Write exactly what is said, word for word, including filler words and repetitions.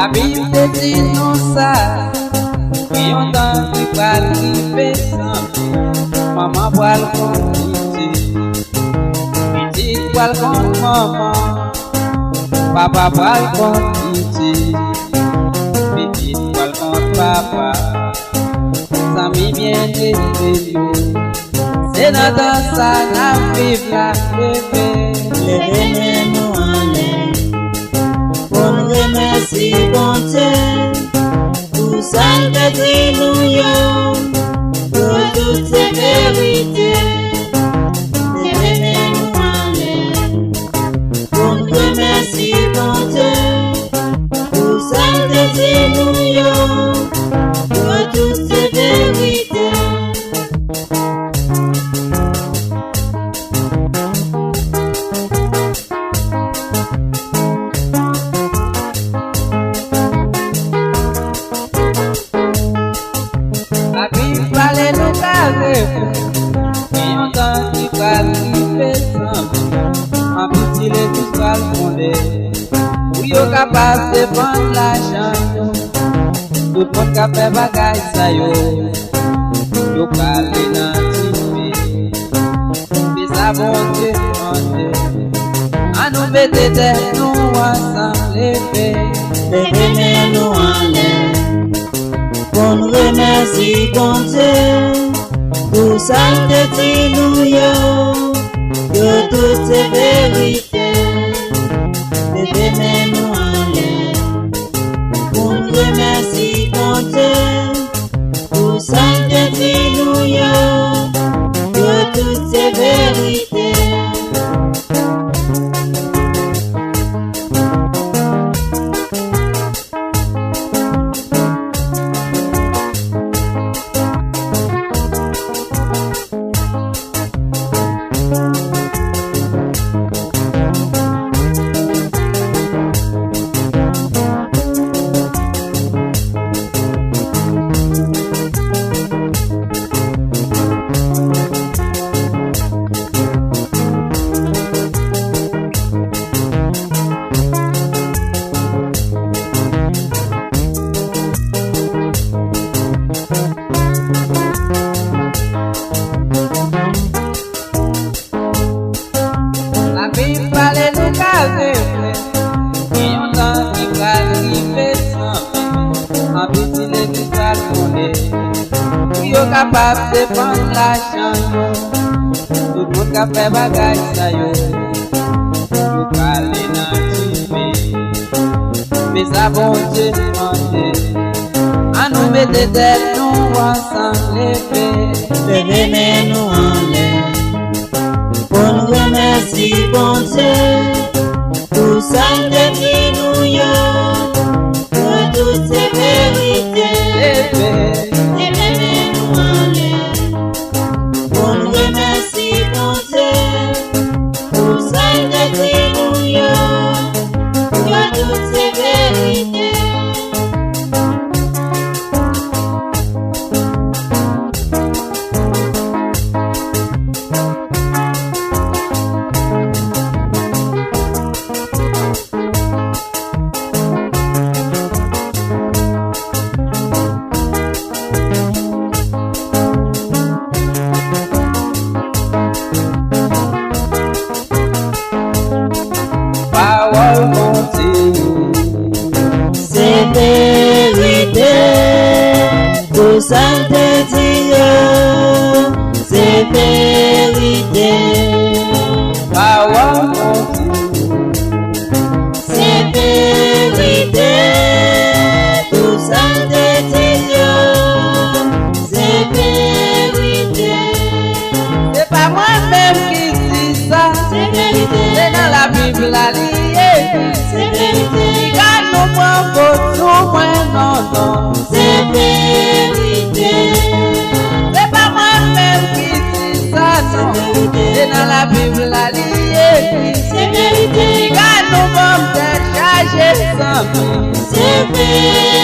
Labib te di nou sa, gen yon tan ki pral rive, sanble manman pral konn pitit, pitit pral konn manman, papa pral konn pitit, pitit pral konn papa. Zanmi byeneme yo, se nan tan sa n ap viv la, leve. Leve men nou anlè pou n remèsye Bondye pou sa l te di nou yo, yo tout se verite. Leve men nou anlè pou n remèsye Bondye pou sa l te di nou yo, yo tout se verite. Labib pale nou klè, gen yon tan ki pral rive, sanble anpil ti legliz pral fonde, pou yo kapab depann lajan yo. Tout moun k ap fè bagay sa yo, yo prale nan dife. Men sa Bondye mande, ann nou mete tèt nou ansanm, leve. Leve men nou anlè pou n remèsye Bondye pou sa l te di nou yo, yo tout se verite. Leve men nou anlè pou n remèsye Bondye pou sa l te di nou yo, yo tout se verite. Labib pale nou klè, gen yon tan ki pral rive, sanble anpil ti legliz pral fonde, pou yo kapab depann lajan yo. Tout moun k ap fè bagay sa yo, yo prale nan dife. Men sa Bondye mande, ann nou mete tèt nou ansanm, leve. Leve men nou anlè pou n remèsye Bondye pou sa l te di nou yo, yo tout se verite. Leve. Leve men nou anlè pou n remèsye Bondye pou sa l te di nou yo, yo tout se verite. Pawòl Bondye yo se verite, tou sa l te di yo se verite. Pawòl Bondye yo se verite, tou sa l te di yo se verite. Se pa mwen menm ki di sa, se verite. Se nan Labib la li ekri, se verite. Piga nou pran fot sou mwen, non, non, se verite. Se pa mwen menm ki di sa, non, se nan Labib la li ekri, se verite. Piga nou ban m tèt chaje, zanmi, se verite.